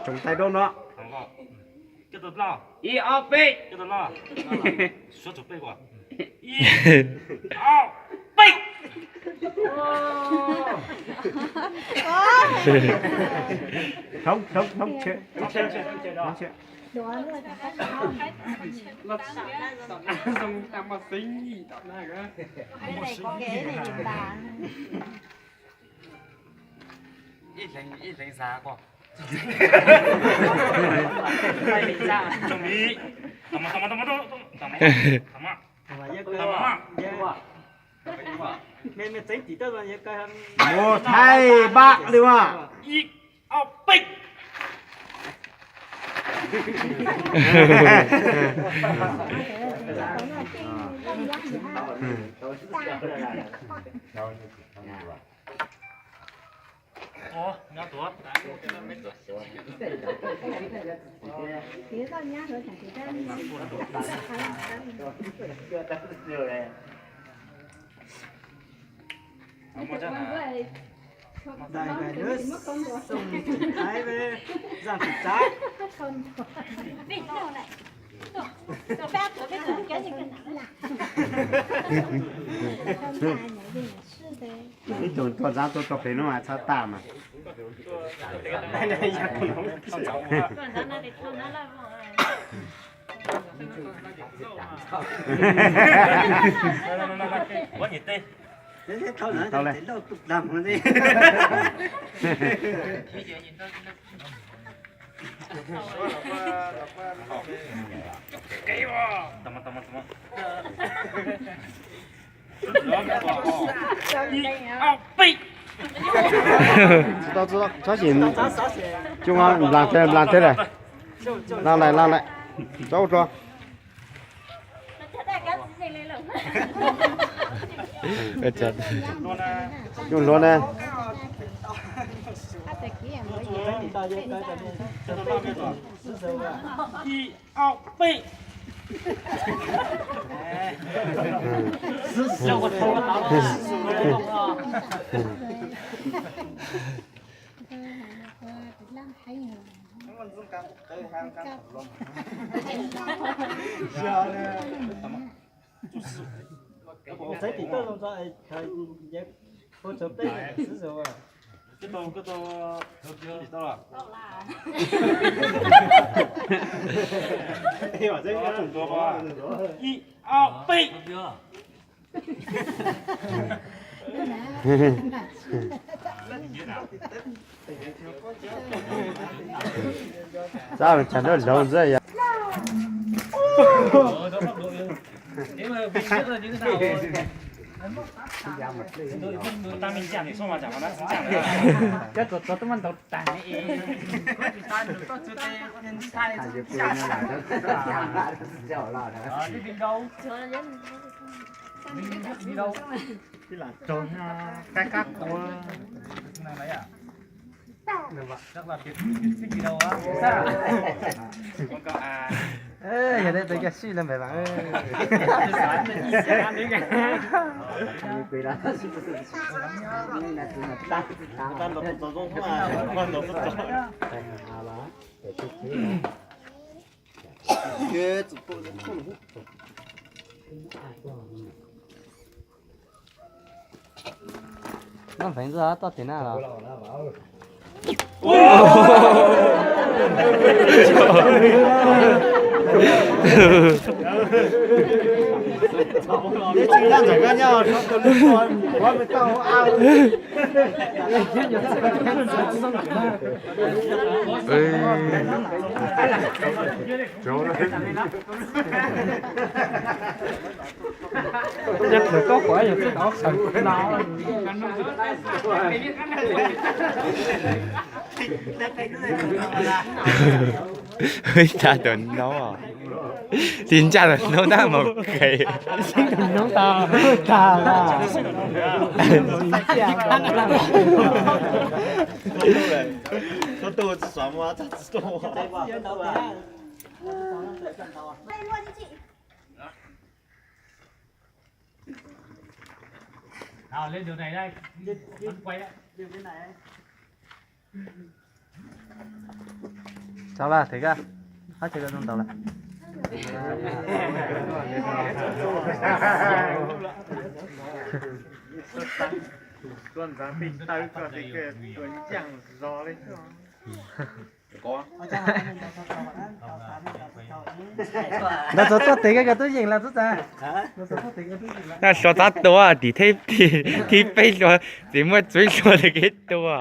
Tsoom taij dub no. Ib ob peb. Ib ob peb. Thoob, thoob, thoob, thoob. Ib leeg, ib leeg xav koj. Mus thaij npab li mas. Ib ob peb. Daim ntawm lub xoo thaib, zaj txim tsav. Ib tug tuaj ntxaab tuaj txog pem no mas txhob tag mas. Tau le. Tsis tau, tsis tau, txhob sim. Coo, nplaag teg, nplaag teg lawm. Laaj lawm, laaj lawm. Tso ua rua. Coj hluav na. Ib, ob, peb. Koj tau, koj tau. Ib, ob, peb. Txhob tsam nrauj laug ntxwb yog. Yog li ntawd tes yog sij lawm npaum mas. Noj npheev ntxwg toj tim na los. Yog thaum koj pom yog twb tau khaws no. Ib tag tau no, tis ntsaj tau no tab mas kheev. Tag tag. Lên đường này đây. Bắn quay đấy. Sao là thế ca? Hab ces koj zoo ntau lawm. Tuaj ntxeev peb tawb koj ces koj tuaj nceej zog li. Ntawd txog tuaj tes koj tub yeej lawm tub tas. Ntawd txog tuaj tes koj tub yeej lawm. Naj so txab tua tim theb thib peb hlua, txiv muaj txwv hlua li kev tua.